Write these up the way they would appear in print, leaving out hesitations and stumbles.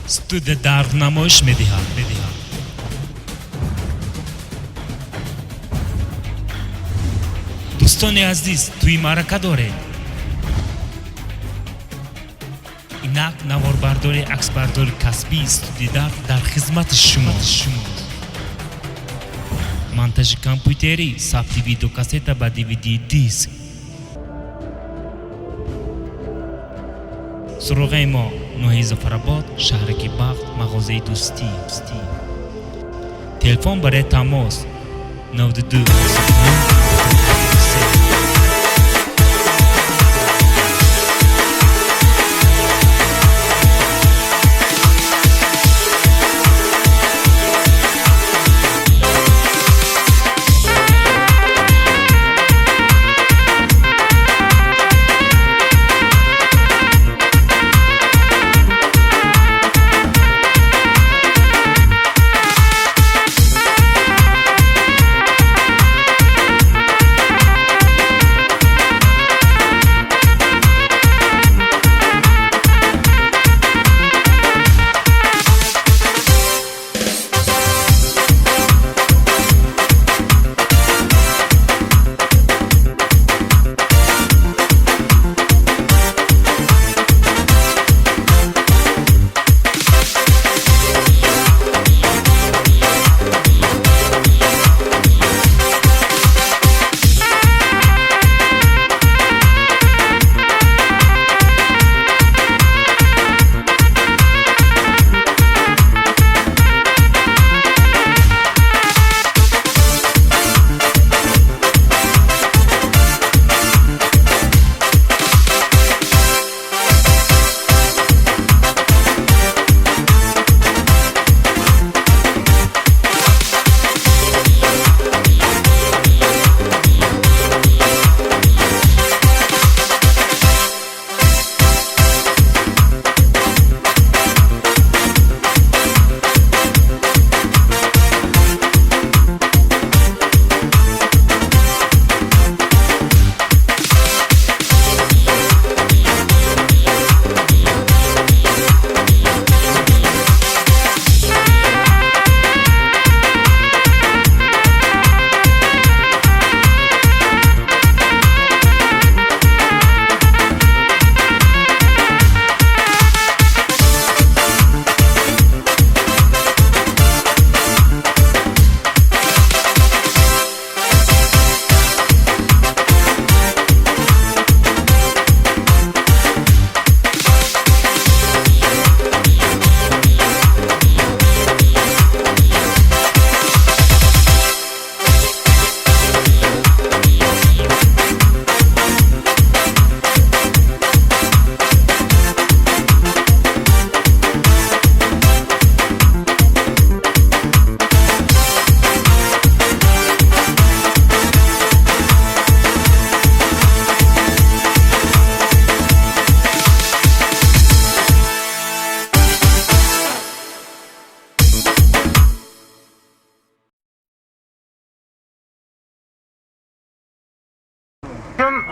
Студия Дард намоиш медиҳад. Дӯстони азиз, тӯи маърака доред? Инак наворбардори, аксбардори касбии студияи Дард дар хизмати шумо. Монтажи компютерӣ, сабти видеокассета ба DVD диск. Суроғаи мо: ноҳияи Зафарабод, шаҳраки Бахт, мағозаи Дӯстӣ. Телефон барои тамос 92 3.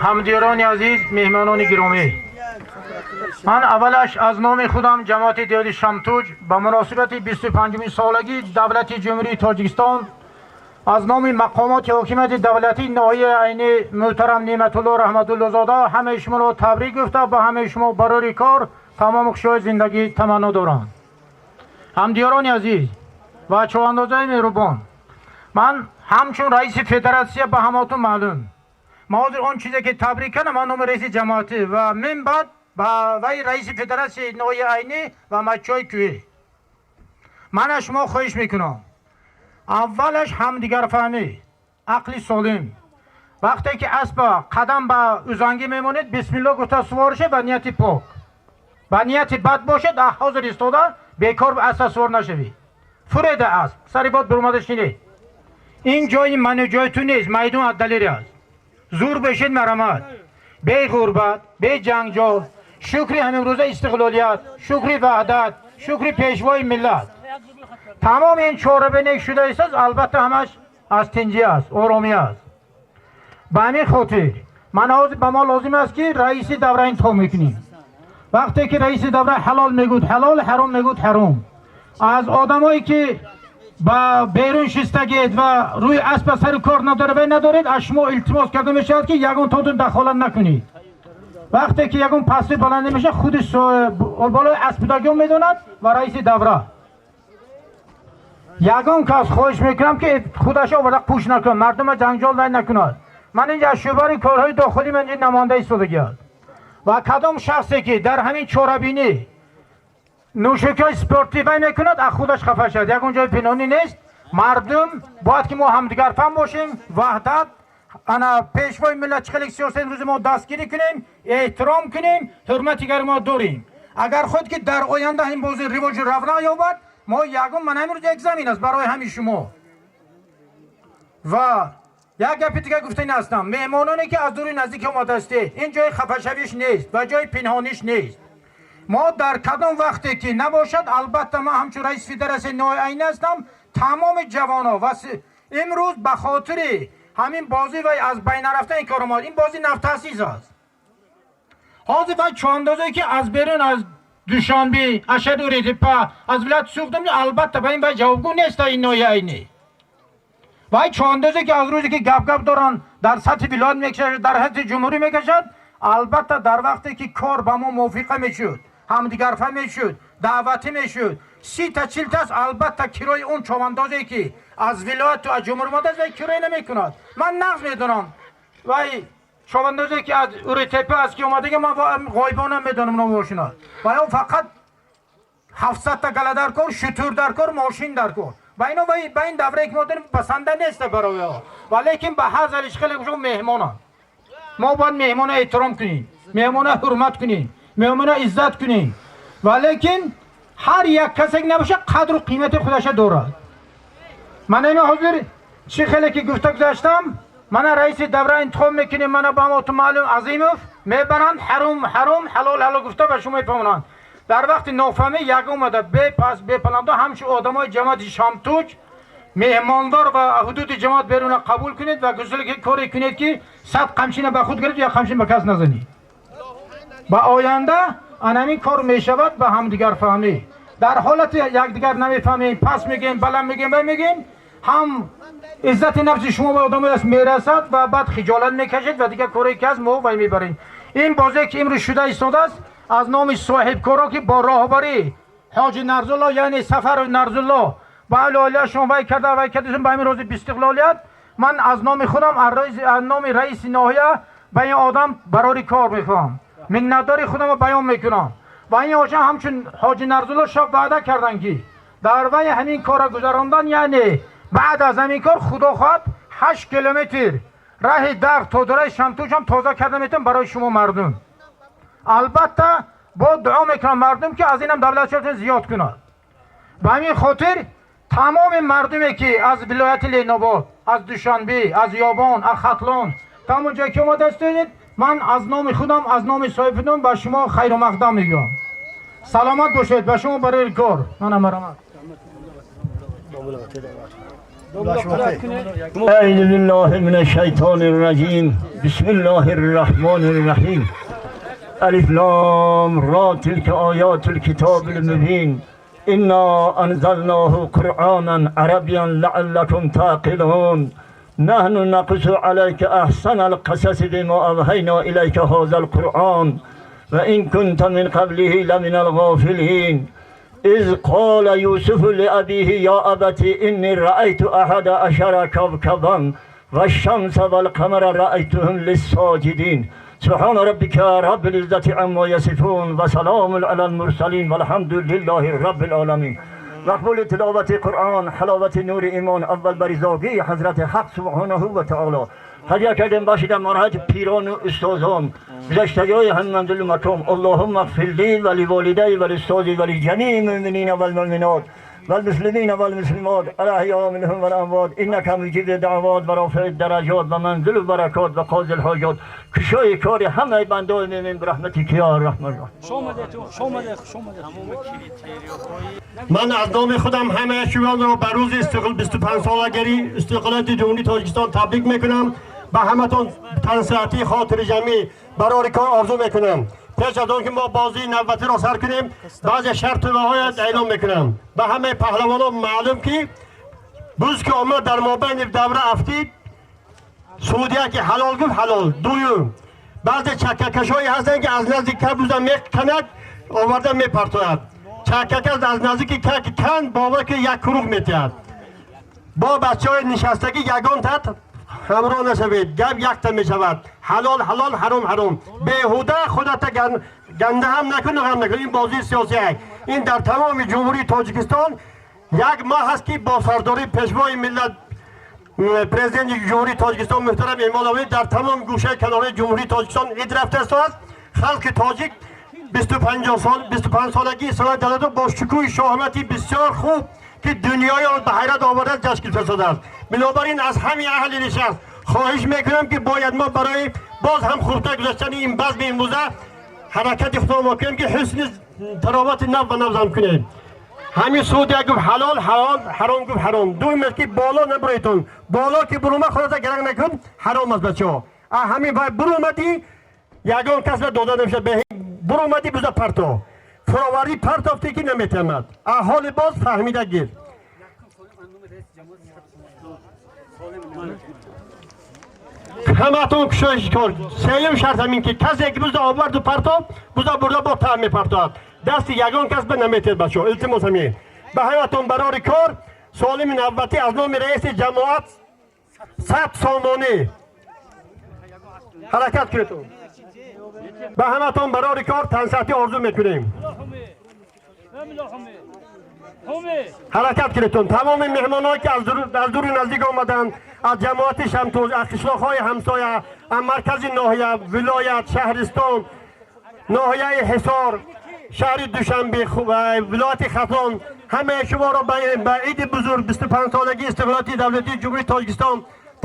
Ҳамдиёрони азиз, меҳмонони гиромӣ, ман аввалаш аз номи худам, ҷамоати деҳоти Шамтуҷ, ба муносибати 25 солагии давлати Ҷумҳурии Тоҷикистон аз номи мақомоти ҳокимияти давлатии ноҳияи Айнӣ муҳтарам Неъматулло Раҳматуллозода ҳамаи шуморо табрик гуфта, ба ҳамаи шумо барори кор, тамоми хушиҳои зиндагӣ таманно дорам. Ҳамдиёрони азиз ва чӯвандозои меҳрубон, ман ҳамчун раиси федератсия ба ҳаматон маълум, ман ҳозир он чизе ки табрик кардам, ман номи раиси ҷамоатӣ ва мин баъд ба вай раиси федератсияи ноҳияи Айнӣ ва маччои кӯҳӣ. Ман аз шумо хоҳиш мекунам, аввалаш ҳамдигарфаҳмӣ, ақли солим. Вақте ки аспа қадам ба узангӣ мемонед, бисмилло гуфта сувор шед ба нияти пок. Ба нияти бад бошед, ҳозир истода бекор аспа сувор нашавед. Фуреда асп, сари бод биромада шинед. Ин ҷои ману ҷои ту нест, майдон аз далери аст. Зур бешед, марамат, бе ғурбат, бе ҷангҷол. Шукри ҳаминрӯза истиқлолият, шукри ваҳдат, шукри пешвои миллат. Тамоми ин чорабинӣ шуда истааст, албатта ҳамаш аз тинҷӣ аст, оромӣ аст. Ба ҳамин хотир ман ҳозир ба мо лозим аст, ки раиси давра интихоб мекунем. Вақте ки раиси давра ҳалол мегӯд ҳалол, ҳаром мегӯд ҳаром. Аз одамое ки ба берун шистагед ва рӯи аспа сари кор надора вай надоред, аз шумо илтимос карда мешавад ки ягон тотун дахолат накунед. Вақте ки ягон пастӣ баландӣ мешавад, худи болои аспудагиён медонад ва раиси давра. Ягон кас хоҳиш мекунам ки худаш оварда қӯш накунад, мардума ҷанҷол вай накунад. Ман инҷа аз шӯъбаи корҳои дохилӣ ман инҷа намоянда истодагиаст ва кадом шахсе ки дар ҳамин чорабинӣ нӯшокиҳои спортӣ вай мекунад, аз худаш хафа шавад. Ягон ҷои пинҳонӣ нест. Мардум бояд ки мо ҳамдигарфаҳм бошем, ваҳдат, ана пешвои миллат чӣ хеле сиёсат имрӯзи мо дастгирӣ кунем, эҳтиром кунем, ҳурмати дигари мо дорем. Агар худ ки дар оянда ҳамин бозӣ ривоҷу равнақ ёбад, мо ягон ман ҳамин рӯз экзамен аст барои ҳамин шумо. Ва як гапи дига гуфтани ҳастам: меҳмононе ки аз дури наздик омадастед, ин ҷои хафашавиш нест ва ҷои пинҳониш нест. Мо дар кадом вақте ки набошад, албатта ман ҳамчун раиси федератсияи ноҳияи Айнӣ ҳастам, тамоми ҷавонҳо ва имрӯз ба хотири ҳамин бозӣ ва аз байн нарафтани ин кор омад. Ин бозӣ навтаъсис аст. Ҳозир вай чоандозое ки аз берун, аз Душанбе, аз шаҳри Уретепа, аз вилояти Суғд, албатта ба ин вай ҷавобгӯ нест ин ноҳияи Айнӣ. Вай чоандозе ки аз рӯзе ки гап-гап доранд, дар сатҳи вилоят мекашад, дар сатҳи ҷумҳурӣ мекашад, албатта дар вақте ки кор ба мо мувофиқа мешуд, ҳамдигарфаҳм мешуд, даъватӣ мешуд, 30-та 40 тааст, албатта кирои он човандозе ки аз вилояту аз ҷумҳурӣ омадааст, вай кироя намекунад. Ман нағз медонам, вай човандозе ки аз Уретепа аст ки омадага, ман ғоибона медонам номошина. Вай он фақат 700-та гала дар кор, шутур дар кор, мошин дар кор. Ба ино ба ин даврае ки мо дорем басанда нест барои ҳо. Валекин ба ҳар залиш хеле шумо меҳмонанд. Мо бояд меҳмона эҳтиром кунем, меҳмона ҳурмат кунем, меҳмона иззат кунем. Валекин ҳар як касе ки набошад, қадру қимати худаша дорад. Ман ина ҳозир чӣ хеле ки гуфта гузаштам, мана раиси давра интихоб мекунем, мана ба моту маълум Азимов мебаранд, ҳаром ҳаром, ҳалол ҳалол гуфта ба шумо мефаҳмонанд. Дар вақти нофаҳмӣ як омада бепас бепаландо ҳамчун одамои ҷамоати Шамтуҷ меҳмондор ва ҳудуди ҷамоат беруна қабул кунед ва гусуле коре кунед ки 100 қамчина ба худ гиред, як қамчин ба кас назанед. Ба оянда анамин кор мешавад ба ҳамдигарфаҳмӣ. Дар ҳолати якдигар намефаҳмем, пас мегӯем, баланд мегӯем, вай мегӯем, ҳам иззати нафси шумо ба одамои аст мерасад ва баъд хиҷолат мекашед ва дигар коре ки ҳаст мо вай мебарем. Ин бозе ки имрӯз шуда истодааст, аз номи соҳибкоро ки бо роҳбарӣ ҳоҷи Нарзулло, яъне Сафаров Нарзулло, ба аҳли оилаашон вай карда, вай карда ба ҳамин рӯзи истиқлолият, ман аз номи худам, аз номи раиси ноҳия ба ин одам барори кор мехоҳам, миннатдори худамро баён мекунам. Ва ин ҳоҷа ҳамчун ҳоҷи Нарзулло шаб ваъда карданд ки дар вай ҳамин корро гузарондан, яъне баъд аз ҳамин кор, худо хоҳад, 8 километр раҳи дар то дораи Шамтуҷ ҳам тоза карда метавон барои шумо мардум. Албатта бо дуо мекунам мардум ки аз инам давлатшон зиёд кунад. Ба ҳамин хотир тамоми мардуме ки аз вилояти Ленобод, аз Душанбе, аз Ёбон, аз Хатлон, тамом ҷое ки омадастед, ман аз номи худам, аз номи соҳиб ба шумо хайру мақдам мегӯям. Саломат бошед, ба шумо барои кор мана марҳамат. أعوذ بالله من الشيطان الرجيم. بسم الله الرحمن الرحيم. ألف لام را تلك آيات الكتاب المبين. إنا أنزلناه قرآنا عربيا لعلكم تعقلون. نحن نقص عليك أحسن القصص بما أوحينا إليك هذا القرآن وإن كنت من قبله لمن الغافلين. إذ قال يوسف لأبيه يا أبت إني رأيت 11 كوكبا والشمس والقمر رأيتهم للساجدين. سبحان ربك رب العزة عما يصفون وسلام على المرسلين والحمد لله رب العالمين. مقبول تلاوة قرآن، حلاوة نور ایمان، اول بریزاگی حضرت حق سبحانه و تعالی. هدیه کردیم باشید مرحت پیران و استادان گذشتگان هم منزل مکان. اللهم اغفر لی و لوالدی و لاستادی و لجمیع المؤمنین والمؤمنات والمسلمین والمسلمات الاحیاء منهم والاموات انک مجیب الدعوات و رافع الدرجات و منزل البرکات و قاضی الحاجات. کشای کار همه بنده مؤمن برحمتک یا ارحم الراحمین. من از نام خودم همه شما را به روز استقلال 25 سالگی استقلال جمهوری تاجیکستان تبریک میکنم. به همتون تنصحتی خاطر جمعی برای کار آرزو میکنم. Пеш аз он ки мо бозии навбатиро сар кунем, баъзе шарту эълон мекунам. Ба ҳамаи паҳлавонон маълум, ки буз ки омад дар мобайни давра афтид, судья ки ҳалол гуфт, ҳалол. Дуюм, баъзе чаккакашҳое ҳастанд, ки аз назди ка буза меканад, оварда мепартояд. Чаккакаш аз наздики ка ки кан, бовар ки як круг метиҳад. Бо бачаҳои нишастагӣ ягон тат ҳамроҳ нашавед, гап якта мешавад: ҳалол ҳалол, ҳаром ҳаром. Беҳуда худата ганда ҳам накун, ғам накун. Ин бозии сиёсӣ. Ин дар тамоми Ҷумҳурии Тоҷикистон як моҳ аст, ки бо сардории Пешвои миллат, Президенти Ҷумҳурии Тоҷикистон муҳтарам Эмомалӣ, дар тамоми гӯшаи канораи Ҷумҳурии Тоҷикистон ид рафтааст. Халқи тоҷик 25 солагии истиқлоли давлатро бо шукӯҳи шоҳмати бисёр хуб, ки дунёро ба ҳайрат овардааст, ҷашн гирифта. Бинобар ин аз ҳамин аҳли нишаст хоҳиш мекунам, ки бояд мо барои боз ҳам хубтар гузаштани ин базми имрӯза ҳаракати худро кунем, ки ҳусни таровати нав ба нав зам кунем. Ҳамин судья гуфт ҳалол ҳалол, ҳаром гуфт ҳаром. Дуюм аст, ки боло набуроитон. Боло ки бурума, худата гаранг накун, ҳаром аст, бачаҳо. Ҳамин вай бурумадӣ, ягон кас ба дода намешад. Бурумадӣ, буза парто фуровардӣ, партофтӣ, ки наметавонад. Аҳоли боз фаҳмида гир. Ҳаматон кушоиши кор. Сеюм шарт ҳамин, ки касе ки буза оварду партофт, буза бурда бо таъм мепартояд, дасти ягон кас ба наметиҳад, бачаҳо, илтимос ҳамин. Ба ҳаматон барори кор. Солими навбатӣ аз номи раиси ҷамоат 100 сомонӣ. Ҳаракат кунедтон. Ба ҳаматон барори кор, тансиҳатӣ орзу мекунем. Ҳаракат кунедтон. Тамоми меҳмонҳое, ки аз дуру наздик омаданд, аз ҷамоати Шамтуз, аз қишлоқҳои ҳамсоя, аз маркази ноҳия, вилоят, шаҳристон, ноҳияи Ҳисор, шаҳри Душанбе, вилояти Хатлон, ҳамаи шуморо ба иди бузург, 25-солагии истиқлолияти давлатии Ҷумҳурии Тоҷикистон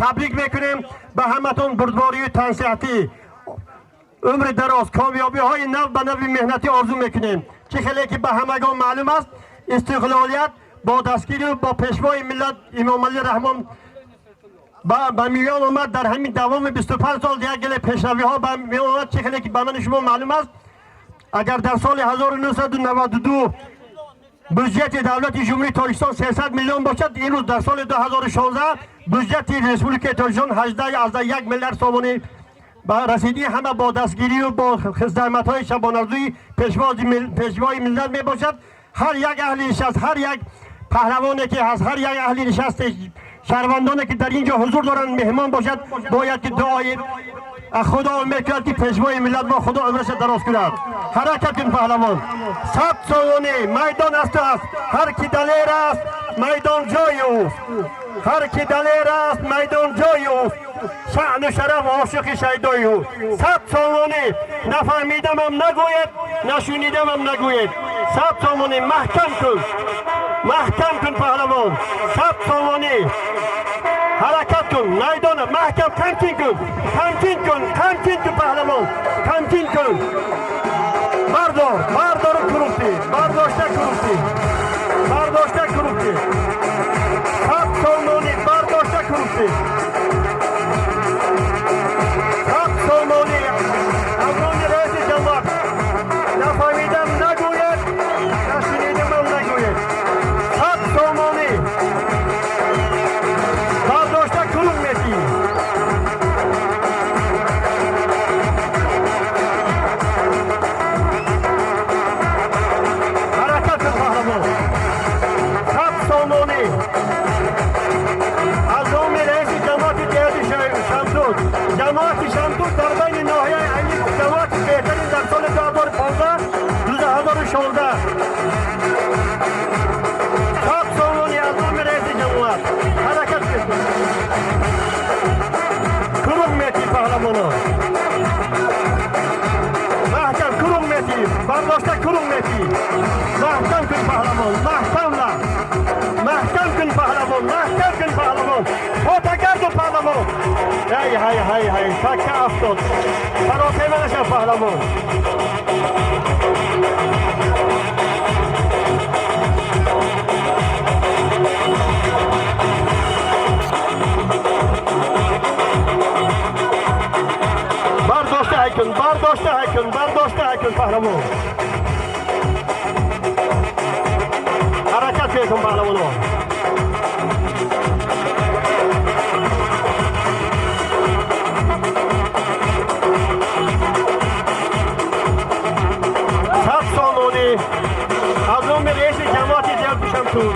табрик мекунем. Ба ҳаматон бурдборию тансиҳатӣ, умри дароз, комёбиҳои нав ба нави меҳнатӣ орзу мекунем. Чӣ хеле ки ба ҳамагон маълум аст, истиқлолият бо дастгирию бо Пешвои миллат Эмомалӣ Раҳмон ба миён омад. Дар ҳамин давоми 25 сол як геле пешравиҳо ба миён омад. Чӣ хеле ки ба мани шумо маълум аст, агар дар соли 1992 бюджети давлати Ҷумҳурии Тоҷикистон 300 миллион бошад, имрӯз дар соли 2016 бюджети Республикаи Тоҷикистон 18,1 миллиард сомонӣ ба расидии ҳама бо дастгирию бо заҳматҳои шабонарӯзии Пешвои миллат мебошад. Ҳар як аҳли нишаст, ҳар як паҳлавоне ки ҳаст, ҳар як аҳли нишасте, шаҳрвандоне ки дар ин ҷо ҳузур доранд, меҳмон бошад, бояд ки дуои худо умед кунад, ки Пешвои миллат мо Худо умраша дароз кунад. Ҳаракат кун, паҳлавон. 100 сомонӣ. Майдон аз ту аст. Ҳар ки далер аст, майдон ҷои ӯст. Ҳар ки далер аст, майдон ҷои ӯст, шаъну шараф ошиқи шайдои ӯ. 100 сомонӣ. Нафаҳмидамам нагӯед, нашунидамам нагӯед. 100 сомонӣ. Маҳкам кун, маҳкам кун, паҳлавон. 100 сомонӣ. Ҳаракат кун, майдона маҳкам, камчин кун, камчин кун, камчин кун, паҳлавон, камчин кун. Бардор, бардору курухтӣ, бардошта курухтӣ, бардошта курухтӣ. 100 сомонӣ. Бардошта курухтӣ. 100 сомонӣ аз номи раиси ҷамоат. Нафаҳмидам нагӯед, нашунидамам нагӯед. 100 сомонӣ. Бардошта курух метӣ. Ҳаракат кун, паҳлавон. 100 сомонӣ аз номи раиси ҷамоати деҳоти Шамтуз. Ҷамоати Шамтуз дар байни ноҳияи Айни ҷамоати беҳтарин дар соли 2015, 2016. 100 сомонӣ аз номи раиси ҷамоат. Ҳаракат кун, курух метӣ, паҳлавоно. Маҳкам курух метӣ, бардошта курух метӣ. Маҳкам кун, паҳлавон, маҳкам ла, маҳкам кун, паҳлавон, маҳкам кун, паҳлавон. Фотагарду, паҳлавон. Ҳай, ҳай, ҳай, ҳай, такка афтод. Саросема нашав, паҳлавон. Бардошта ҳай кун, бардошта ҳай кун, бардошта ҳай кун. паҳлавон. Ҳаракат кунед паҳлавонҳо. 100 сомонӣ аз номи раиси ҷамоати деҳоти Шамтуҷ.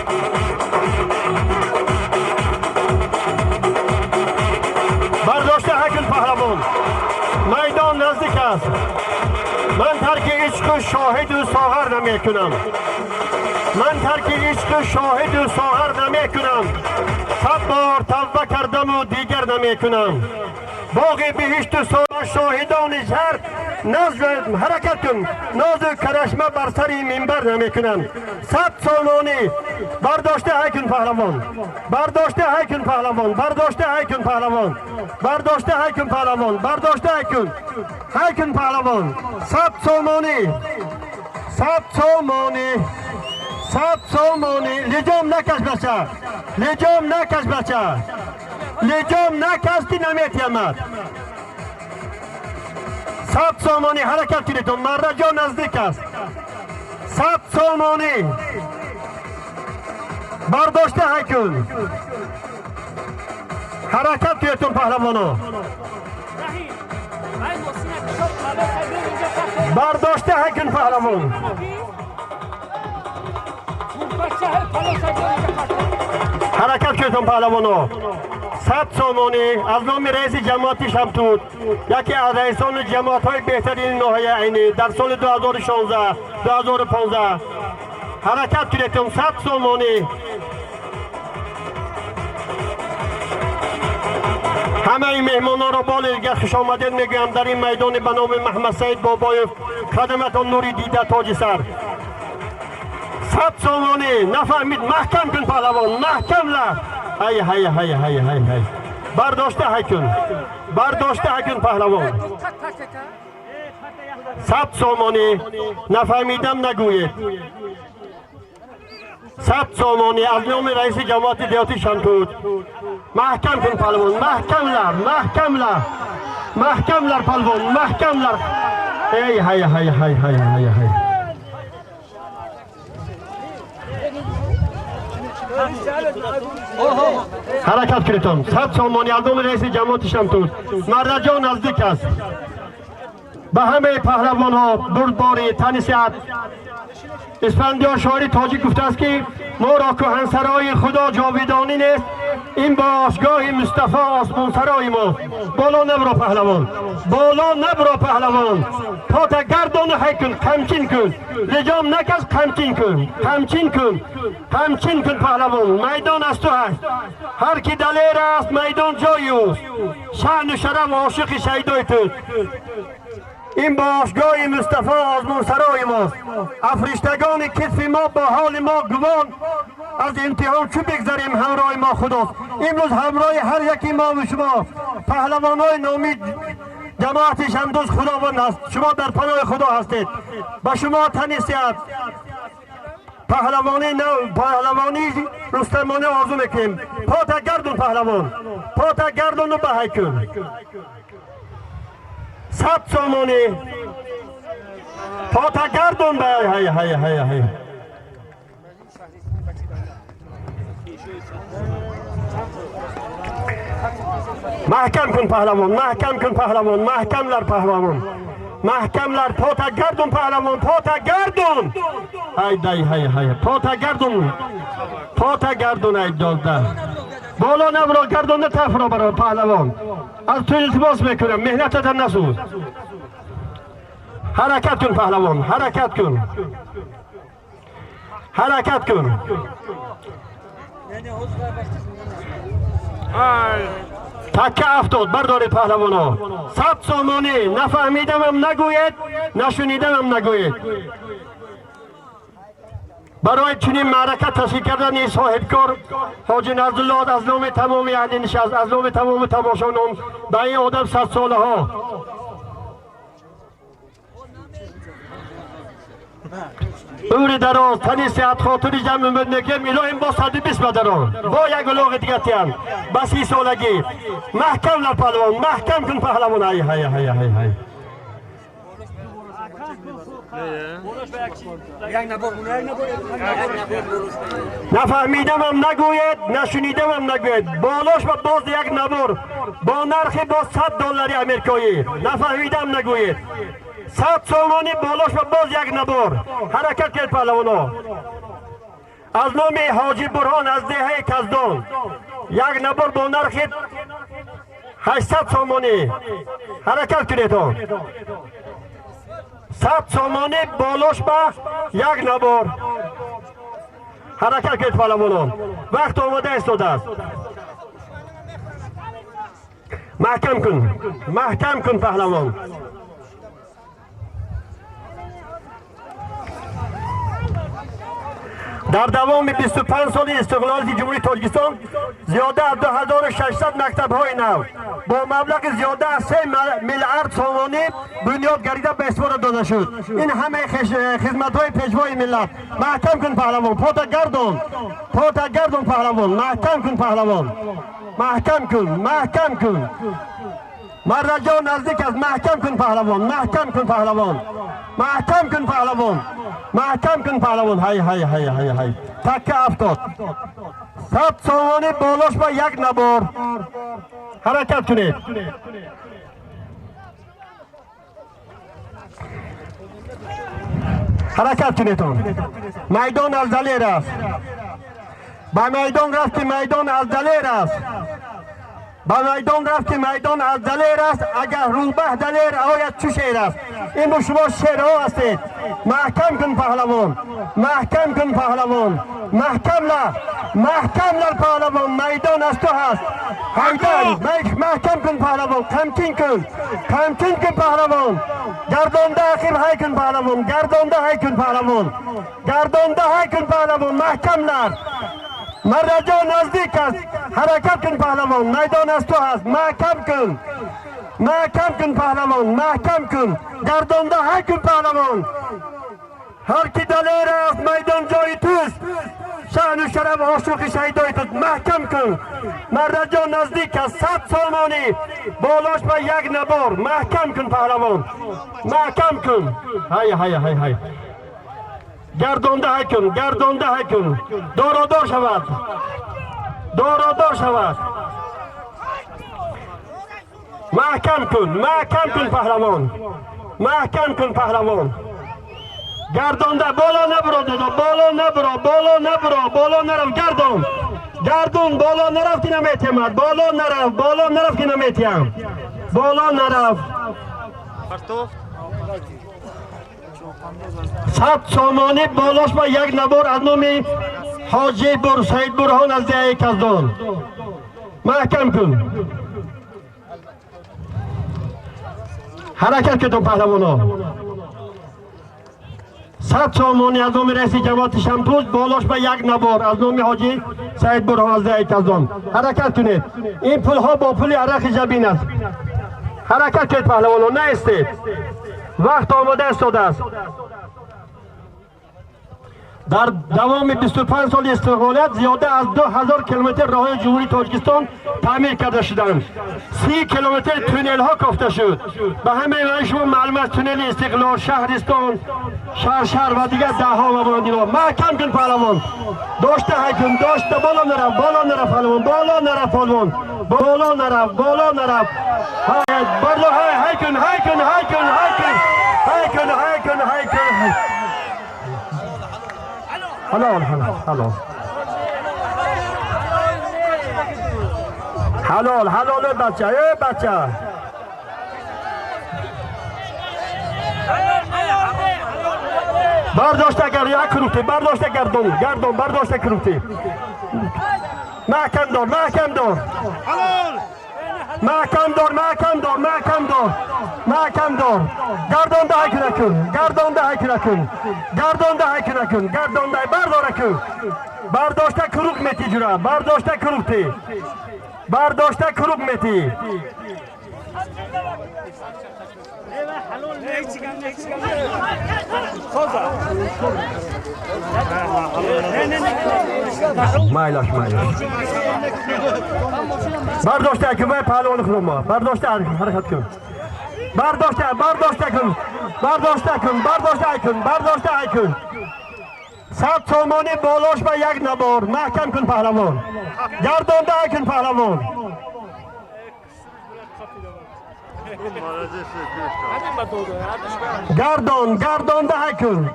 Бардошта ҳакун паҳлавон. Майдон наздик аст. Ман тарки ишқу шоҳиду соғар намекунам. Ман тарки ишқу шоҳиду соғар намекунам. 100 бор тавба кардаму дигар намекунам. Боғи биҳишту шоҳидони шаҳр ҳаракат кун. Нозу карашма бар сари минбар намекунам. 100 сомонӣ бардошта ҳайкун паҳлавон. Бардошта ҳайкун паҳлавон. Бардошта ҳайкун паҳлавон. Бардошта ҳайкун паҳлавон. Бардошта ҳайкун. Ҳайкун паҳлавон. 100 сомонӣ. 100 сомонӣ. 100 сомонӣ. Лиҷом накаш бача. Лиҷом накаш бача. Лиҷом накаш ки наметиямад. 100 сомонӣ ҳаракат кунед. Марраҷо наздик аст. 100 сомонӣ бардошта ҳайкун. Ҳаракат кунед паҳлавоно. Бардошта ҳайкун паҳлавон. Ҳаракат кунед паҳлавоно. 100 сомонӣ аз номи раиси ҷамоати Шамтуҷ, яке аз раисони ҷамоатҳои беҳтарини ноҳияи Айнӣ дар соли 2016 2015. Ҳаракат кунед 100 сомонӣ. Ҳамаи меҳмононро бори дигар хушомадед мегӯям дар ин майдони ба номи Маҳмадсаид Бобоев. Қадаматон нури дида тоҷи сар. 100 сомонӣ нафаҳмид. Маҳкам кун паҳлавон. Маҳкам ла. Ҳай ҳай ҳай ҳай ҳай ҳай. Бардошта ҳайкун. Бардошта ҳайкун паҳлавон. 100 сомонӣ нафаҳмидам нагӯед. 100 сомонӣ аз номи раиси ҷамоати деҳоти Шамтуҷ. Маҳкам кун паҳлавон. Маҳкам лар. Маҳкам лар. Маҳкам лар паҳлавон. Маҳкам лар. Эй ҳай ҳай ҳай ҳай ҳай ҳай. Ҳаракат кунед. 100 сомонӣ аз номи раиси ҷамоати Шамтуҷ. Марраҷо наздик аст. Ба ҳамаи паҳлавонҳо бурдборӣ, тани сиҳат. Исфандиёр шоири тоҷик гуфтааст ки моро кӯҳансарои худо ҷовидонӣ нест, ин бошгоҳи Мустафо осмонсарои мост. Боло набро паҳлавон. Боло набро паҳлавон. Пота гардону ҳай кун, қамчин кун. Лиҷом накаш, қамчин кун. Қамчин кун. Қамчин кун паҳлавон. Майдон аз ту ҳаст. Ҳар ки далер аст, майдон ҷои ӯст. Шаъну шараф ошиқи шайдои туст. Ин бошгоҳи Мустафо озмунсарои мост. Африштагони китфи мо бо ҳоли мо гувон. Аз имтиҳон чӯ бигзарем ҳамроҳи мо худост. Имрӯз ҳамроҳи ҳар яки мо ва шумо паҳлавонҳои номи ҷамоати Шамтуҷ Худованд аст. Шумо дар паноҳи Худо ҳастед. Ба шумо тани сиҳат, паҳлавонии нав, паҳлавонии рустамонӣ орзу мекунем. Пота гардун паҳлавон. Пота гардуну баҳай кун. 100 сомонӣ пота гардун. Ҳай ҳай ҳай ҳай. Маҳкам кун паҳлавон. Маҳкам кун паҳлавон. Маҳкам лар паҳлавон. Маҳкам лар. Пота гардун паҳлавон. Пота гардун. Ҳай дай ҳай ҳай. Пота гардун. Пота гардун ай долда. Боло набро гардунда тафро баро паҳлавон. Аз ту илтимос мекунам, меҳнататам насӯз. Ҳаракат кун паҳлавон. Ҳаракат кун. Ҳаракат кун. Такка афтод. Бардоред паҳлавоно. 100 сомонӣ нафаҳмидамам нагӯед, нашунидамам нагӯед. Барои чунин маърака ташкил кардани соҳибкор ҳоҷи Назруллоҳ аз номи тамоми аҳли нишаст, аз номи тамоми тамошобинон ба ин одам садсолаҳо умри дароз, тани сиҳат, хотири ҷамъ умед мекунем. Илоҳим бо 120 бадарон бо як улоғи дига тиям ба 30 солагӣ. Маҳкам лар паҳлавон. Маҳкам кун паҳлавон. Ай ҳай ҳай ҳай ҳай. Нафаҳмидамам нагӯед, нашунидамам нагӯед. Болош ба боз як набор бо нархи бо $100 америкоӣ. Нафаҳмидам нагӯед. 100 сомонӣ болош ба боз як набор. Ҳаракат кунед паҳлавоно. Аз номи Ҳоҷи Бурҳон аз деҳаи Каздон як набор бо нархи 800 сомонӣ. Ҳаракат кунед он. 100 сомонӣ болош ба як набор. Ҳаракат кунед паҳлавонон. Вақт омода истодааст. Маҳкам кун, маҳкам кун паҳлавон. Дар давоми 25 соли истиқлолияти Ҷумҳурии Тоҷикистон зиёда аз 2600 мактабҳои нав бо маблағи зиёда аз 3 миллиард сомонӣ бунёд гардида ба истифода дода шуд. Ин ҳамаи хизматҳои пешвои миллат. Маҳкам кун паҳлавон, пота гардон, пота гардон паҳлавон, маҳкам кун паҳлавон, маҳкам кун, маҳкам кун. Марраҷон наздик аст, маҳкам кун паҳлавон, маҳкам кун паҳлавон, маҳкам кун паҳлавон, маҳкам кун паҳлавон. Ҳай ҳай ҳай ҳай ҳай. Такка афтод. 100 сомонӣ болош ба як набор. Ҳаракат кунед. Ҳаракат кунед он. Майдон аз далер аст. Ба майдон рафти, майдон аз далер аст. Ба майдон рафти, майдон аз далер аст. Агар рӯбаҳ далер ояд, чу шер аст. Имрӯз шумо шерҳо ҳастед. Маҳкам кун паҳлавон, маҳкам кун паҳлавон, маҳкам лар, маҳкам лар паҳлавон. Майдон аз ту ҳаст. Ҳайдар, маҳкам кун паҳлавон, қамчин кун, қамчин кун паҳлавон. Гардонда ақиб ҳай кун паҳлавон, гардонда ҳай кун паҳлавон, гардонда ҳай кун паҳлавон. Маҳкам лар. Марраҷон наздик аст. Ҳаракат кун паҳлавон, майдон аз ту ҳаст. Маҳкам кун, маҳкам кун паҳлавон, маҳкам кун. Гардонда ҳай кун паҳлавон. Ҳар ки далер аст, майдон ҷои туст. Шаъну шараф ошиқи шаҳидои туст. Маҳкам кун. Марраҷон наздик аст. 100 сомонӣ болош ба як набор. Маҳкам кун паҳлавон, маҳкам кун. Ҳай ҳай ҳай ҳай. Гардонда ҳай кун, гардонда ҳай кун. Дородор шавад, дородор шавад. Маҳкам кун, маҳкам кун паҳлавон, маҳкам кун паҳлавон. Гардонда боло набуро, додо, боло набуро, боло набуро, боло нарав, гардон, гардон, боло нарав ки наметиҳамад, боло нарав, боло нарав ки наметиҳам, боло нарав. 100 сомонӣ болош ба як набор аз номи Ҳоҷи Саид Бурҳон аз деҳаи Каздон. Маҳкам кун. Ҳаракат кунед паҳлавоно. 100 сомонӣ аз номи раиси ҷамоати Шамтуз болош ба як набор аз номи Ҳоҷи Саид Бурҳон аз деҳаи Каздон. Ҳаракат кунед. Ин пулҳо бо пули арақи ҷабин аст. Ҳаракат кунед паҳлавоно, наистед. Вақт омода истодааст. Дар давоми 25 соли истиқлолият зиёда аз 2000 километр роҳҳои Ҷумҳурии Тоҷикистон таъмир карда шуданд. 30 километр туннелҳо кофта шуд. Ба ҳамаи шумо маълум аст туннели Истиқлол, Шаҳристон, Шаршар ва дигар даҳҳо ва монандиҳо. Маҳкам кун паҳлавон. Дошта ҳай кун, дошта, боло нарав, боло нарав паҳлавон, боло нарав паҳлавон, боло нарав, боло нарав. Ҳай, боло ҳай, ҳай кун, ҳай кун, ҳай кун, ҳай кун, ҳай кун, ҳай кун, ҳай кун. Ҳалол, ҳалол, ҳалол. Ҳалол, ҳалол бача, эй бача. Бардошта гар як крути, бардошта гардон, гардон, бардошта крути. Маҳкам дор, маҳкам дор. Маҳкам дор, маҳкам дор, маҳкам дор. Маҳкам дор. Гардонда ҳай кун, гардонда ҳай кун. Гардонда ҳай кун, гардонда бардора кун. Бардошта круг мети ҷура, бардошта круг ти. Бардошта круг мети. Майлаш, майлаш. Бардошта кун, вай паҳлавони худомо. Бардошта ҳаракат кун. Бардошта, бардошта кун, бардошта кун, бардошта кун, бардошта кун. 100 сомонӣ болош ба як набор. Маҳкам кун, паҳлавон, гардонда кун, паҳлавон. Гардон, гардонда кун.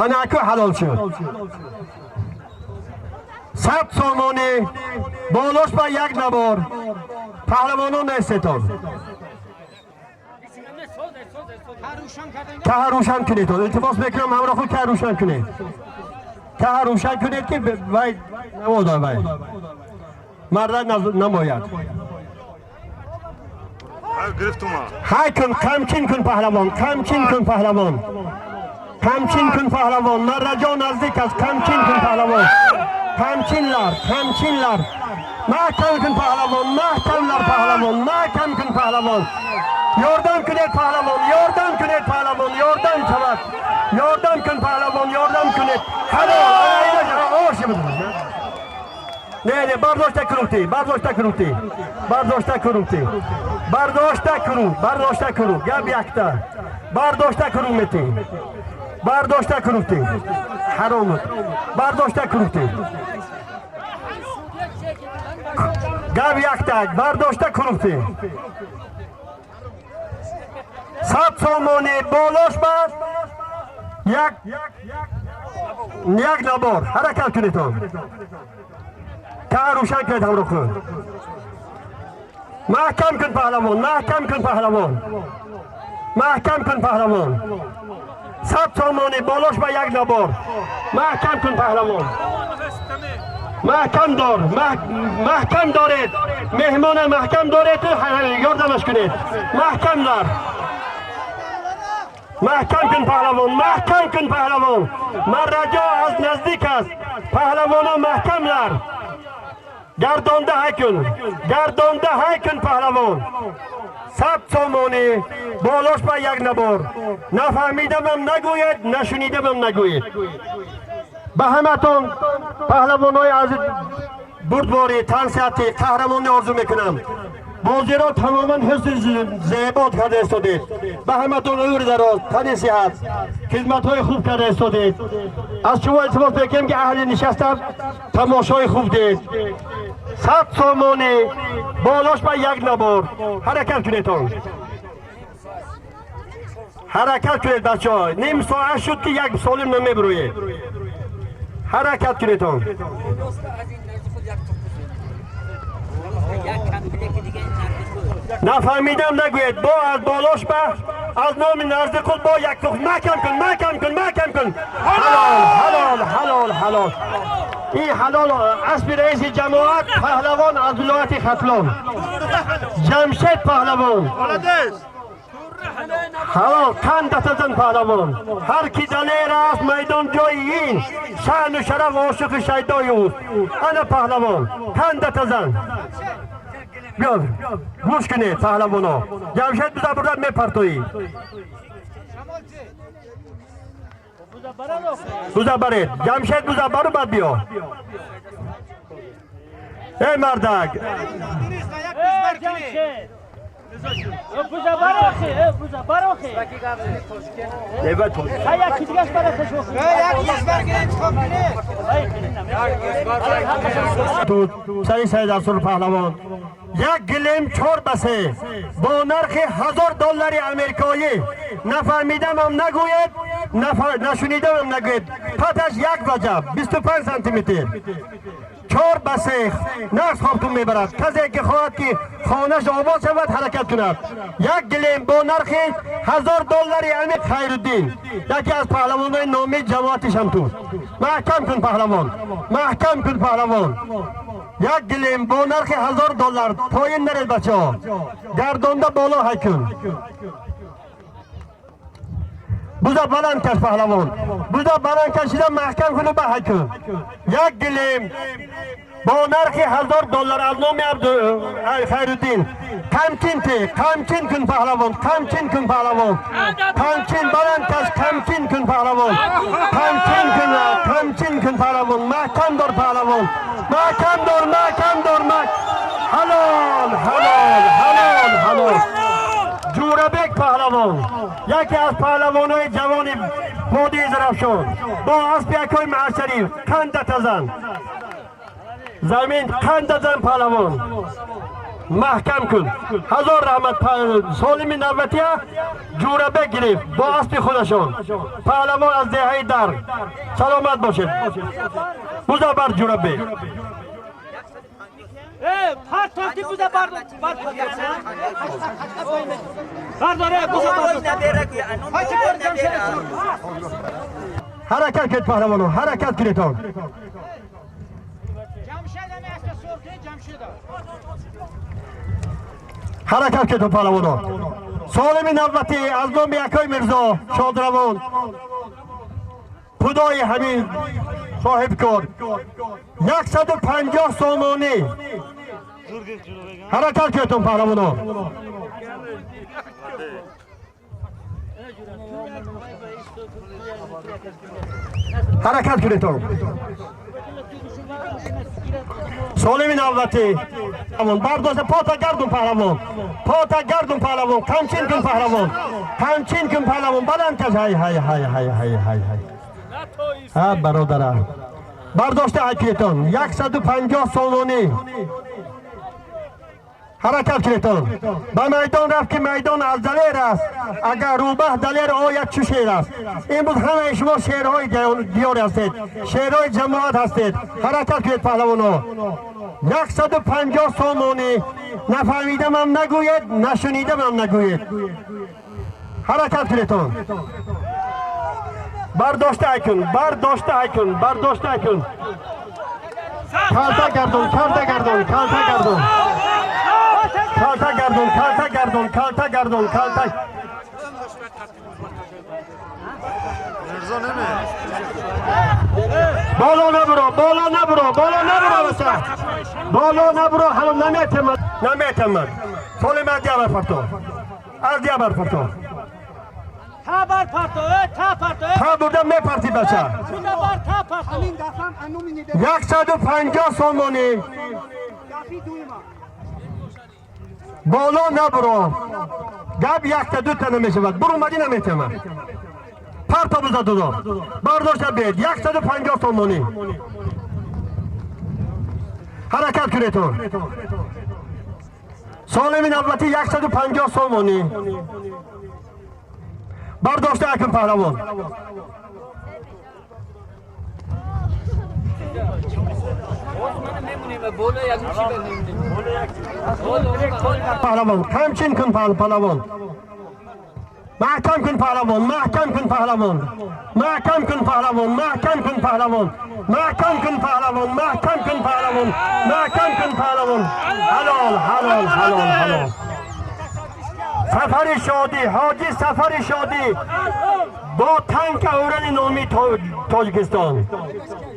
Ана аку ҳалол шуд. 100 сомонӣ болош ба як набор. Паҳлавонон нестетон. Таҳ рӯшан кунед. Илтимос мекунам, ҳамроҳ худ таҳ рӯшан кунед. Таҳ рӯшан кунед, ки вай намода, вай мардак намояд. Ҳай кун, камчин кун, паҳлавон, камчин кун, паҳлавон, камчин кун, паҳлавон. Марраҷо наздик аст. Камчин кун, паҳлавон, камчинлар, камчинлар. Маҳкам кун, паҳлавон, маҳкамлар, паҳлавон, маҳкам кун, паҳлавон. Ёрдам кунед, паҳлавон, ёрдам кунед, паҳлавон, ёрдам шавад. Ёрдам кун, паҳлавон, ёрдам кунед. Ҳалол. Не, не, бардошта крути, бардошта крути, бардошта крути, бардошта кру, бардошта кру. Гап якта. Бардошта кру мети, бардошта крути, ҳаромут. Бардошта крути. Гап якта, бардошта крути. 100 сомонӣ болош ба як набор. Ҳаракат кунедон. Таҳ рӯшан кунед, ҳамроҳ худ. Маҳкам кун, паҳлавон, маҳкам кун, паҳлавон, маҳкам кун, паҳлавон. 100 сомонӣ болош ба як набор. Маҳкам кун, паҳлавон, маҳкам дор, маҳкам доред. Меҳмона маҳкам доред, ёрдамаш кунед. Маҳкам дар, маҳкам кун, паҳлавон, маҳкам кун, паҳлавон. Марраҷо аз наздик аст. Паҳлавоно, маҳкам лар. Гардонда ҳай кун, гардонда ҳай кун, паҳлавон. 100 сомонӣ болош ба як набор. Нафаҳмидамам нагӯед, нашунидамам нагӯед. Ба ҳаматон, паҳлавонҳои азиз, бурдборӣ, тансиҳатӣ, қаҳрамонӣ орзу мекунам. Бозиро тамоман ҳусни зебод карда истодед. Ба ҳаматон умри дароз, тани сиҳат, хизматҳои хуб карда истодед. Аз шумо илтимос мекунем, ки аҳли нишаста тамошои хуб дед. 100 сомонӣ болош ба як набор. Ҳаракат кунедон, ҳаракат кунед, бачаҳо. Ним соат шуд, ки як солим намебурӯед. Ҳаракат кунедон. Нафаҳмидам нагӯед. Бо аз болош ба аз номи назди худ бо як тухм. Маҳкам кун, маҳкам кун, маҳкам кун. Ҳалол, ҳалол, ҳалол, ҳалол. Ин ҳалол. Асби раиси ҷамоат, паҳлавон аз вилояти Хатлон, Ҷамшед паҳлавон. Ҳалол. Қандатазан, паҳлавон. Ҳар ки далер аст, майдон ҷои ин шаъну шараф ошиқи шайдои ӯст. Ана паҳлавон, қандатазан. Биё, гӯш кунед, паҳлавоно. Ҷамшед, биза бурда мепартоӣ. Буза баред, Ҷамшед, буза бару, баъд биё. Эй мардак. Сари Саид Расул паҳлавон. Як гилем 4 ба 3 бо нархи 1000 доллари амрикоӣ. Нафаҳмидамам нагӯед, нашунидамам нагӯед. Паташ як ваҷаб, 25 сантиметр. 4 ба 3 нақс хобтун мебарад. Касе ки хоҳад, ки хонаш обод шавад, ҳаракат кунад. Як гилем бо нархи 1000 доллари амир. Хайруддин, яке аз паҳлавонои номии ҷамоати Шамтуз. Маҳкам кун, паҳлавон, маҳкам кун, паҳлавон. Як гилем бо нархи 1000 доллар. Поин наред, бачаҳо. Гардонда боло ҳай кун. Буза баланд каш, паҳлавон. Буза баланд кашида маҳкам куну ба ҳай кун. Як гилем бо нархи 1000 доллар аз номи Хайруддин. Камчин те, камчин кун, паҳлавон, камчин кун, паҳлавон, камчин баланд каш, камчин кун, паҳлавон, камчин кун, камчин кун, паҳлавон. Маҳкам дор, паҳлавон, маҳкам дор, маҳкам дор. Ҳалол, ҳалол. Яке аз паҳлавонои ҷавони водии Зарафшон бо аспи акои Маҳашариф. Қандатазан замин, қандазан паҳлавон, маҳкам кун. Ҳазор раҳмат. Солими навбатия Ҷӯрабек гирифт бо аспи худашон, паҳлавон аз деҳаи Дар. Саломат бошед. Бузабар, Ҷӯрабек. Партофти, буза бардоре, буза. Ҳаракат кунед, паҳлавоно, ҳаракат кунедон. Ҳаракат кунед, паҳлавоно. Солими навбатӣ аз номи акои Мирзо Шодравон, худои ҳамин соҳибкор, 150 сомонӣ. Ҳаракат кунедон, паҳлавоно. Ҳаракат кунедон. Солими навбатӣ бардошта. Пота гардун, паҳлавон, пота гардун, паҳлавон, қамчин кун, паҳлавон, қамчин кун, паҳлавон, баланд каш. Ҳай, ҳай, ҳай, ҳай, ҳай, ҳай, ҳай. Ҳа, бародара, бардошта ҳай кунедон. 150 сомонӣ. Ҳаракат кунедон. Ба майдон рафт, ки майдон аз далер аст, агар рӯбаҳ далер ояд, чу шер аст. Имрӯз ҳамаи шумо шерҳои диёр ҳастед, шерҳои ҷамоат ҳастед. Ҳаракат кунед, паҳлавоно. 150 сомонӣ. Нафаҳмидамам нагӯед, нашунидамам нагӯед. Ҳаракат кунедон. Бардошта кун, бардошта кун, бардошта кун. Калта гардон, калта гардон, калта гардон, калта гардон, калта гардон, калта гардон, калта. Боло набуро, боло набуро, боло набуро, бача, боло набуро. Ҳало наметамад, наметамад. Соли ман диабар парто, аз диабар парто. Та парто, та парто. Та бурда мепарти, бача. 150 сомонӣ. Боло набуро. Гап якта дута намешавад, бурумадӣ наметавад. Парто, буза дудо, бардошта бед. 150 сомонӣ. Ҳаракат кунедон. Солими навбатӣ 150 сомонӣ. Бардошта акун, паҳлавон. Паҳлавон, қамчин кун, паҳлавон, маҳкам кун, паҳлавон, маҳкам кун, паҳлавон, маҳкам кун, паҳлавон, маҳкам кун, паҳлавон, маҳкам кун, паҳлавон, маҳкам кун, паҳлавон, маҳкам кун, паҳлавон. Ҳалол, ҳалол, ҳалол, ҳалол. Сафари Шодӣ, ҳоҷи Сафари Шодӣ бо танка урани номи Тоҷикистон.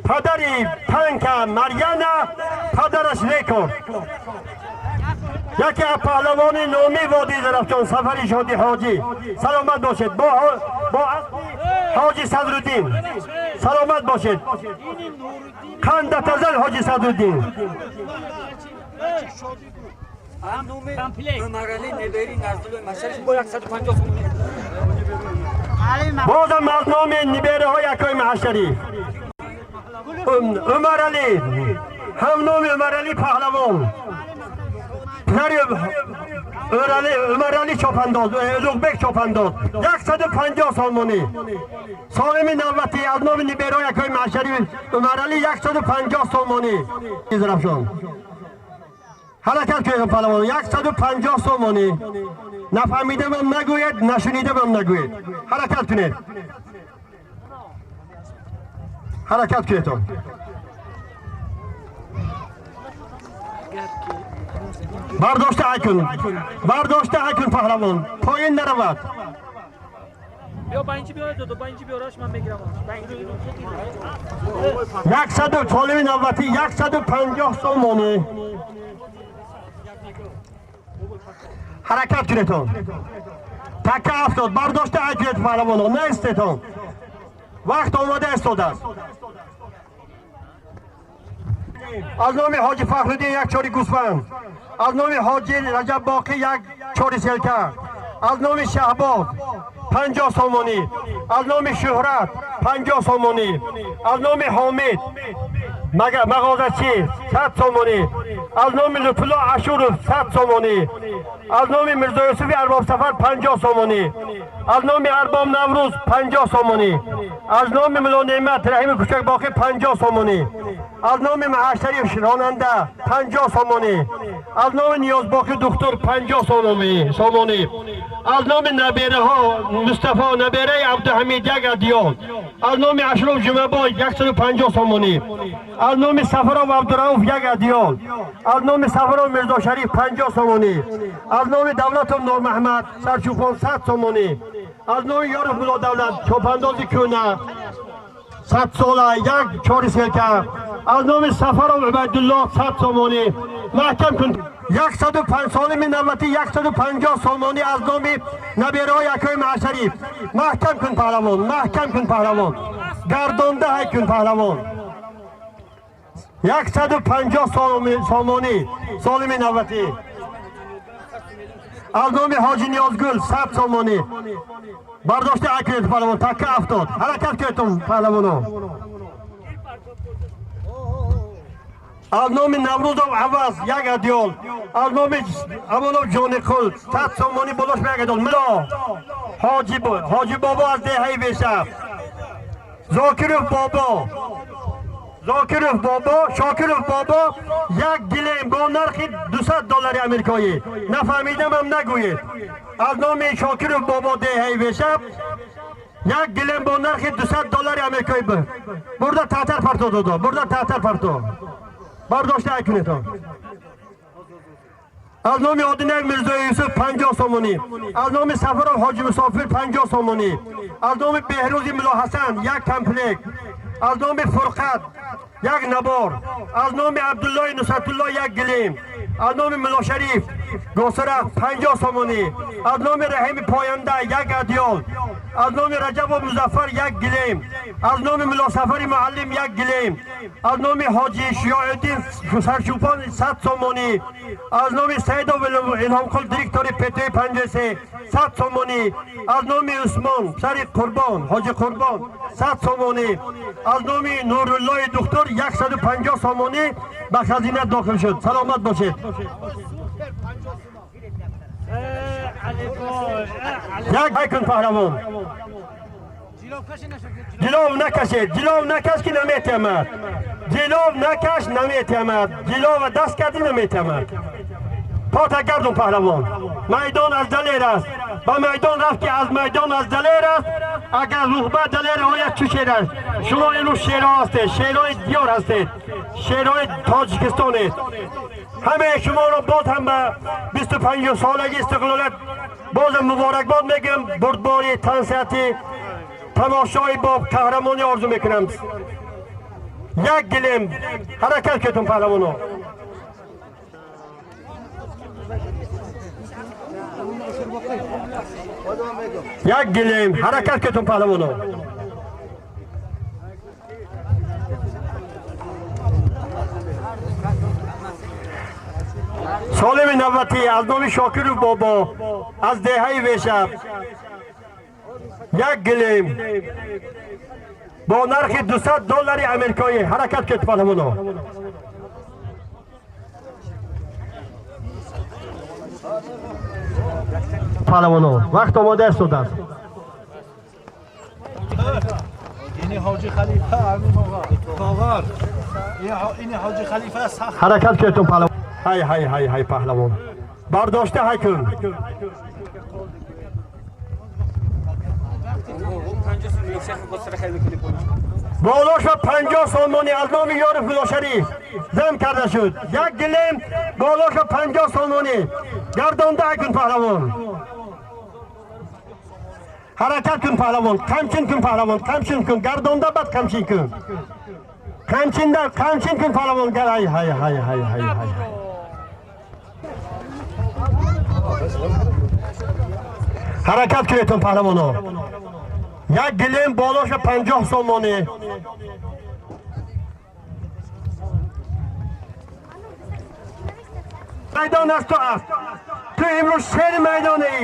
Падари танка Марьяна, падараш рекорд. Яке аз паҳлавони номи водии Зарафшон Сафари Шодӣ ҳоҷӣ, саломат бошед, бо ҳоҷи Садруддин. Саломат бошед. Қандатазан, ҳоҷи Садруддин. Умарали небери Назлуи Машариф бо 150 сомонӣ. Бозам аз номи нибераҳои акои Маҳашариф Умаралӣ, ҳам номи Умаралӣ паҳлавон, писари Умаралӣ чопандоз, Улуғбек чопандоз, 150 сомонӣ. Солими навбатӣ аз номи нибераҳои акои Маҳашариф Умаралӣ, 150 сомонӣ. Зарафшон, ҳаракат кунед, паҳлавон. 150 сомонӣ. Нафаҳмидамам нагӯед, нашунидамам нагӯед. Ҳаракат кунед, ҳаракат кунедон. Бардошта кун, бардошта кун, паҳлавон, поин наравад. Биё ба инҷи, биё додо, ба инҷи биёраш, ман мегирам. Яксаду толиби навбатӣ 150 сомонӣ. Ҳаракат кунедон. Така афтод, бардошта кунед, паҳлавоно, наистедон, вақт омода истодааст. Аз номи ҳоҷи Фахруддин як чори гӯсфанд, аз номи ҳоҷи Раҷаб Боқӣ як чори селка, аз номи Шаҳбоз. 50 сомонӣ, аз номи Шӯҳрат 50 сомонӣ, аз номи Ҳомид мағозачӣ 100 сомонӣ, аз номи Лутфулло Ашуров 100 сомонӣ, аз номи Мирзоюсуфи Арбобсафар 50 сомонӣ, аз номи Арбоб Наврӯз 50 сомонӣ, аз номи Муллонеъмат Раҳими Кӯчакбоқӣ 50 сомонӣ, аз номи Маҳашариф ронанда 50 сомонӣ, аз номи Ниёзбоқӣ духтур 50 сомонӣ, аз номи набераҳо Мустафо набераи Абдуҳамид як адёл, аз номи Ашроф Ҷумъабой 150 сомонӣ, аз номи Сафаров Абдурауф як адёл, аз номи Сафаров Мирзошариф 50 сомонӣ, аз номи Давлатов Нурмаҳмад Сарчӯпон 100 сомонӣ, аз номи Ёров Муллодавлат чопандози кӯна 100 сола як чори селка, аз номи Сафаров Убайдулло 100 сомонӣ. Маҳкам кун. 105 солими навбатӣ 150 сомонӣ аз номи набераҳои акои Маҳашариф. Маҳкам кун паҳлавон, маҳкам кун паҳлавон, гардонда ҳай кун паҳлавон. 150 сомонӣ солими навбатӣ аз номи Ҳоҷи Ниёзгул 100 сомонӣ. Бардошта ҳай кунед паҳлавон, такка афтод. Ҳаракат кунед паҳлавоно. Аз номи Наврӯзов Аваз як адёл, аз номи Амонов Ҷониқул 100 сомонӣ болош як адёл. Мило Ҳоҷи Бобо аз деҳаи Бешаб, Зокиров Бобо, Зокиров Бобо, Шокиров Бобо як гилем бо нархи 200 доллари амрикоӣ. Нафаҳмидамам нагӯед. Аз номи Шокиров Бобо деҳаи Бешаб як гилем бо нархи 200 доллари амрикоӣ. Бурда таътар парто додо, бурда таътар парто. Бардошта ай кунедон. Аз номи Одинаев Мирзои Юсуф 50 сомонӣ, аз номи Сафаров Ҳоҷи Мусофир 50 сомонӣ, аз номи Беҳрӯзи Муллоҳасан як комплект, аз номи Фурқат як набор, аз номи Абдуллои Нусратулло як гилем, аз номи Муллошариф Госирах 50 сомонӣ, аз номи Раҳими Поянда як адёл, аз номи Раҷабов Музаффар як гилем, аз номи Муллосафари Муаллим як гилем, аз номи Ҳоҷи Шиёиддин Сарчӯпон 100 сомонӣ, аз номи Саидов Илҳомқул директори ПТ 53 100 сомонӣ, аз номи Усмон писари Қурбон Ҳоҷи Қурбон 100 сомонӣ, аз номи Нуруллои духтур 150 сомонӣ ба хазина дохил шуд. Саломат бошед. Як ҳай кун паҳлавон. Ҷилов накашед, ҷилов накаш ки наметиҳамад. Ҷилов накаш наметиҳамад. Ҷилова даст кардӣ наметиҳамад. Пота гардун паҳлавон. Майдон аз далер аст. Ба майдон рафт ки аз майдон аз далер аст. Агар рухба далер ояд чу шер аст. Шумо имрӯз шерҳо ҳастед, шерҳои диёр ҳастед, шерҳои Тоҷикистонед. Ҳамаи шуморо боз ҳам ба 25 солаги истиқлолият бозам муборакбод мегӯям. Бурдбори, тансиҳатӣ, тамошои бо қаҳрамонӣ орзу мекунам. Як гилем ҳаракат кунед паҳлавоно. Як гилем ҳаракат кунед паҳлавоно. Солими навбатӣ аз номи Шокиров Бобо аз деҳаи Вешаб як гилем бо нархи 200 доллари амрикоӣ. Ҳаракат кунед паҳлавоно. Паҳлавоно вақт омода истодааст. Ҳаракат кунед паҳлавон. Ҳай ҳай ҳай ҳай паҳлавон. Бардошта ҳай кун. Болош ва 50 сомонӣ аз номи Ёров Муллошариф зам карда шуд. Як гилем болош ва 50 сомонӣ. Гардонда ҳай кун паҳлавон. Ҳаракат кун паҳлавон, қамчин кун паҳлавон, қамчин кун, гардонда баъд қамчин кун. Қамчинда қамчин кун паҳлавон. Ҳай ҳай ҳай ҳай ҳай ҳай. Ҳаракат кунед паҳлавоно. Як гилем болоша 50 сомонӣ. Майдон аз ту аст. Ту имрӯз шери майдонаӣ.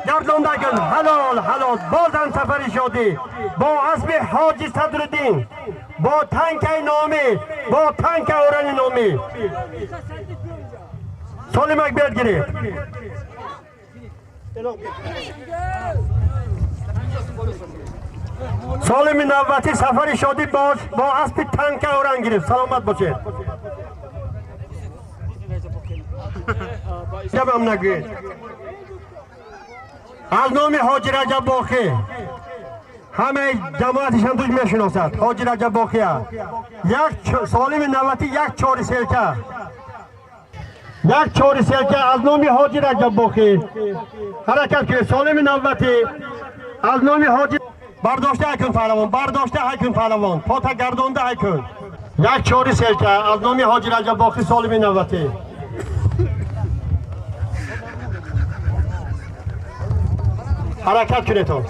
Гардондагин ҳалол ҳалол бозам сафари шодӣ бо асби ҳоҷи Садриддин бо танкаи номӣ бо танка орани номӣ солимак бед гиред. Солими навбатӣ сафари шодӣ бо аспи танка оран гирифт. Саломат бошед. Ҷабам нагӯед. Аз номи ҳоҷи Раҷаб Боқӣ ҳамаи ҷамоати Шамтуҷ мешиносад. Ҳоҷи Раҷаб Боқия як солими навбатӣ як чори селка, як чори селка аз номи ҳоҷи Раҷаб Боқӣ. Ҳаракат кунед. Солими навбатӣ аз номи ҳоҷи бардошта ҳайкун паҳлавон, бардошта ҳайкун паҳлавон, пота гардонда ҳайкун. Як чори селка аз номи ҳоҷи Раҷаб Боқӣ солими навбатӣ. Ҳаракат кунедон.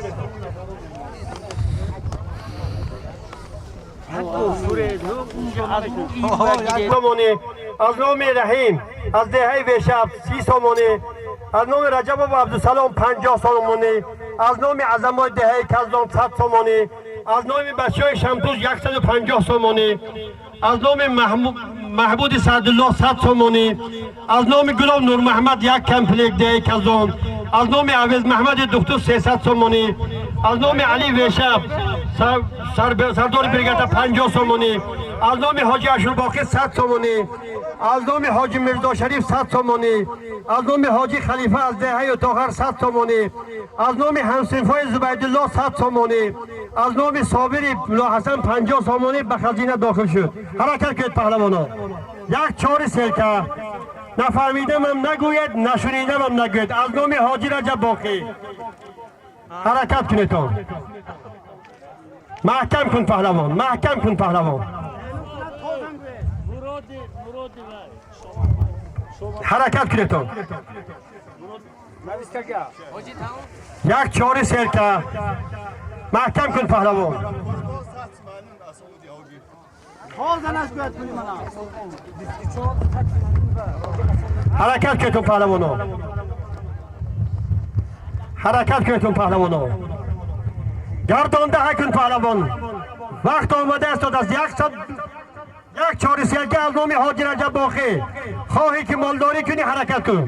Сомонӣ аз номи Раҳим аз деҳаи Вешаб 30 сомонӣ, аз номи Раҷабов Абдусалом 50 сомонӣ, аз номи Азамои деҳаи Казлон 100 сомонӣ, аз номи бачаҳои Шамтуз 150 сомонӣ, аз номи Маҳбуди Саъдулло 100 сомонӣ, аз номи Гулоб Нурмаҳмад як комплект деҳаи Казлон, аз номи Авез Маҳмади Духтур 300 сомонӣ, аз номи Али Вешаб сардори бригада 50 сомонӣ, аз номи ҳоҷи Ашурбоқӣ 100 сомонӣ, аз номи ҳоҷи Мирзошариф 100 сомонӣ, аз номи ҳоҷи Халифа аз деҳаи Утоғар 100 сомонӣ, аз номи ҳамсинфои Зубайдулло 100 сомонӣ, аз номи Собири Мулоҳасан 50 сомонӣ ба хазина дохил шуд. Ҳаракат кунед паҳлавоно. Як чори селка. Нафаҳмидамам нагӯед, нашунидамам нагӯед. Аз номи ҳоҷи Раҷаб Боқӣ. Ҳаракат кунедон. Маҳкам кун паҳлавон, маҳкам кун паҳлавон. Ҳаракат кунедон. Як чори селка. Маҳкам кун паҳлавон. Ҳаракат кунедон паҳлавоно. Ҳаракат кунедон паҳлавоно. Гардонда ҳайкун паҳлавон. Вақт омада истодааст. Як чори селка аз номи ҳоҷи Раҷаб Боқӣ. Хоҳӣ ки молдорӣ кунӣ, ҳаракат кун.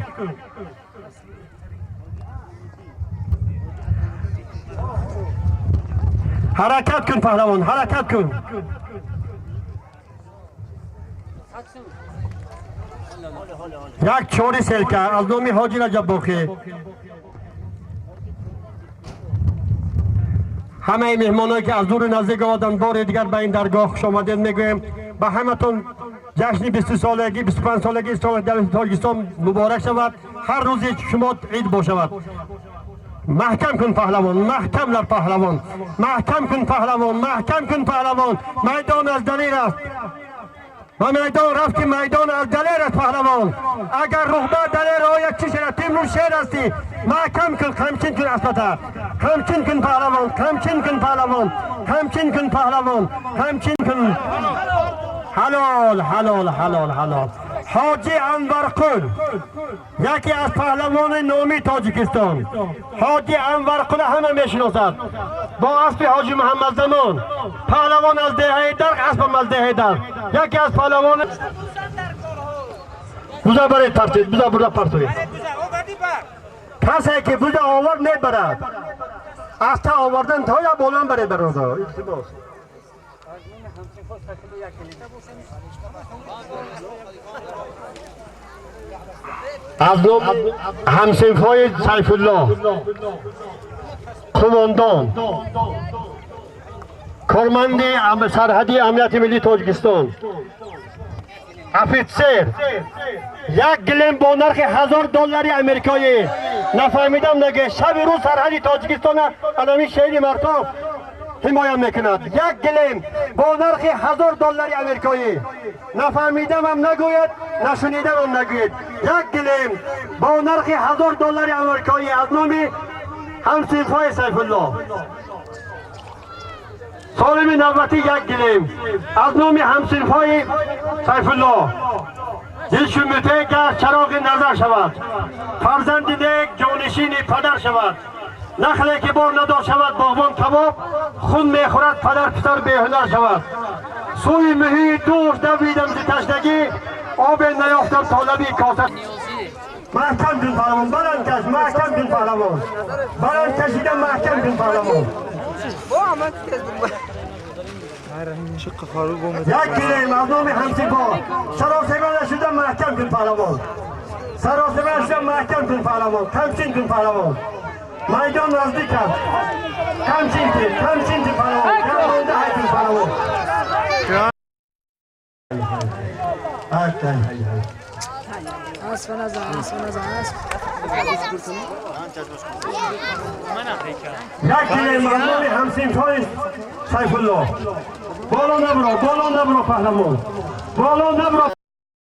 Ҳаракат кун паҳлавон, ҳаракат кун. Як чори селка аз номи ҳоҷи Раҷаб Боқӣ. Ҳамаи меҳмоное ки аз дуру наздик омаданд, бори дигар ба ин даргоҳ хуш омадед мегӯем. Ба ҳаматон ҷашни 20 солагӣ, 25 солагии истиқлоли давлати Тоҷикистон муборак шавад. Ҳар рӯзи шумо ид бошавад. Маҳкам кун паҳлавон, маҳкам лар паҳлавон, маҳкам кун паҳлавон, маҳкам кун паҳлавон. Майдон аз далер аст ва майдон рафт ки майдон аз далер аст паҳлавон. Агар рухба далер ояд чӣ шавад? Темур шер ҳастӣ. Маҳкам кун, қамчин кун аспата. Қамчин кун паҳлавон, қамчин кун паҳлавон, қамчин кун паҳлавон, қамчин кун. Ҳалол, ҳалол, ҳалол, ҳалол. Ҳоҷи Анварқул яке аз паҳлавони номи Тоҷикистон. Ҳоҷи Анварқул ҳама мешиносад. Бо аспи ҳоҷи Муҳаммадзамон. Паҳлавон аз деҳаи Дарқ, аспам аз деҳаи Дарқ. Яке аз паҳлавон. Буза баред партоед, буза бурда партоед. Касе ки буза овард мебарад. Аз та овардан то я болан баред бародар. Илтимос. Аз номи ҳамсинфҳои Сайфулло, қумондон, корманди сарҳади амнияти миллии Тоҷикистон, офитсер, як гилем бо нархи $1000 америкоӣ. Нафаҳмидам наге шаби рӯз сарҳади Тоҷикистона алами шеҳри Мартов ҳимоя мекунад. Як гилем бо нархи $1000 америкоӣ. Нафаҳмидамам нагӯед, нашунидамам нагӯед. Як гилем бо нархи $1000 америкоӣ аз номи ҳамсинфҳои Сайфулло. Солими навбатӣ як гилем аз номи ҳамсинфҳои Сайфулло. Дил чу мутеъ гашт, чароғи назар шавад. Фарзанди нек ҷонишини падар шавад. Нахле ки бор надод, шавад боғбон кабоб. Хун мехӯрад падар, писар беҳунар шавад. Сӯи муҳит дур давидам зи ташнагӣ, обе наёфтам то лаби коса. Маҳкам кун, паҳлавон, баланд каш, маҳкам кун, паҳлавон, баланд кашида маҳкам кун, паҳлавон. Як гилем аз номи ҳамсифо. Саросема нашуда маҳкам кун, паҳлавон, саросема нашуда маҳкам кун, паҳлавон, камчин кун, паҳлавон, майдон наздик аст. Камчин кун, камчин кун, паҳлавон, гардонда ҳай кун, паҳлавон. Ҳай, ҳай, ҳай. Як гилем аз номи ҳамсинфҳои Сайфулло. Боло набро, боло набро, паҳлавон, боло набро.